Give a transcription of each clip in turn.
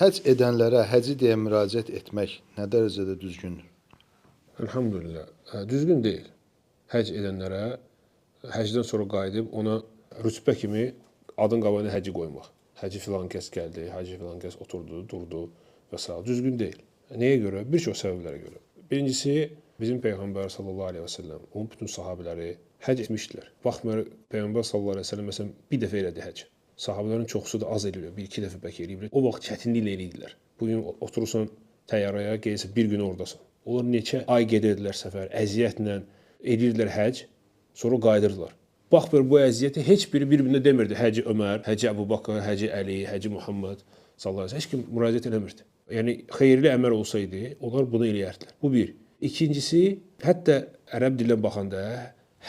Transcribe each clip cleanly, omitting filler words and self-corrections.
Həcc edənlərə həci deyə müraciət etmək nə dərəcədə düzgündür? Elhamdülillah. Düzgün deyil. Həcc edənlərə həcdən sonra qayıdıb ona rütbə kimi adın qabağına həci qoymaq. Həci filan kəs gəldi, həci filan kəs oturdu, durdu və s. Düzgün deyil. Nəyə görə? Bir çox səbəblərə görə. Birincisi, bizim Peyğəmbər sallallahu əleyhi və səlləm, onun bütün sahabeləri həcc etmişdilər. Baxmayaraq Peyğəmbər sallallahu əleyhi və səlləm məsələn bir dəfə elədi həcc. Sahabələrin çoxusu da az eləyirlər, bir-iki dəfə bəlkə eləyiblər. O vaxt çətinliklə eləyirdilər. Bu gün oturursan təyyarəyə, gəlirsən bir gün oradasan. Onlar neçə ay gedirdilər səfər, əziyyətlə edirdilər həcc, sonra qayıdırdılar. Bax bir bu əziyyəti heç biri bir-birinə demirdi. Həci Ömər, Həci Əbu Bakr, Həci Əli, Həci Muhammed sallallahu əleyhi və səlləm. Heç kim müraciət eləmirdi. Yəni xeyirli əməl olsaydı, onlar bunu eləyərdilər. Bu bir. İkincisi, hətta ərəb dilinə baxanda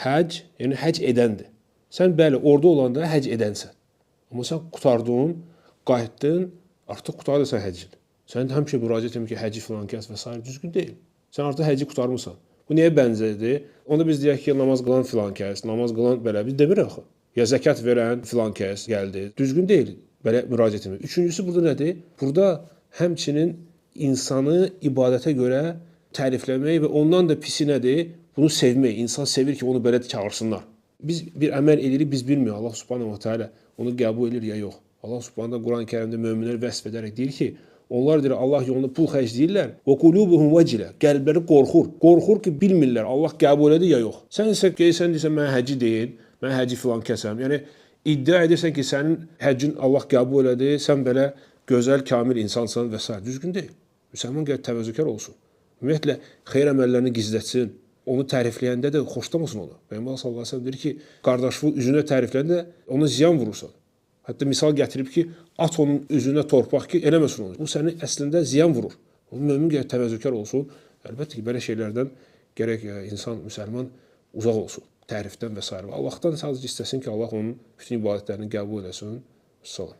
həcc, yəni həcc edəndir. Sən bəli orada olanda həcc edənsən. Amma sən qurtardın, qayıtdın, artıq qurtardı sən həccin. Sən həmişə müraciət etmək ki, həci filan kəs və s. düzgün deyil. Sən artıq həcci qurtarmısan. Bu nəyə bənzərdir? Onda biz deyək ki, namaz qılan filan kəs, namaz qılan belə biz demirik axı. Ya zəkat verən filan kəs gəldi. Düzgün deyil belə müraciət etmək. Üçüncüsü burada nədir? Burada həmçinin insanı ibadətə görə tərifləmək və ondan da pisi nədir? Bunu sevmək. İnsan sevir ki, onu belə çağırsınlar. Biz bir əməl edirik, biz bilmirik. Allah Subhanahu va Taala onu qəbul edir ya yox. Allah Subhanahu Quran-ı Kərimdə möminləri vəsf edərək deyir ki, onlar deyir Allah yolunda pul xərcləyirlər. Və qulubuhum vecilə. Qəlbləri qorxur. Qorxur ki, bilmirlər Allah qəbul edir ya yox. Sən isə gəlsən deyirsən mənə həci deyin, mən həci filan kəsəm. Yəni iddia edirsən ki, sənin həccin Allah qəbul elədi, sən belə gözəl, kamil insansan və s. Düzgün deyil. Müsəlman gərək təvəzzökar olsun. Ümumiyyətlə xeyir əməllərini gizlətsin. Onu tərifləyəndə də xoşlamasın onu. Peyğəmbər sallallahu əleyhi və səlləm deyir ki, qardaşını üzünə tərifləyəndə ona ziyan vurursan. Hətta misal gətirib ki, at onun üzünə torpaq ki, eləməsin onu. Bu səni əslində ziyan vurur. Mömin gərək təvəzzökar olsun. Əlbəttə ki, belə şeylərdən gərək insan, müsəlman uzaq olsun. Tərifdən və s. Allahdan sadəcə istəsin ki, Allah onun bütün ibadətlərini qəbul eləsin. Salam.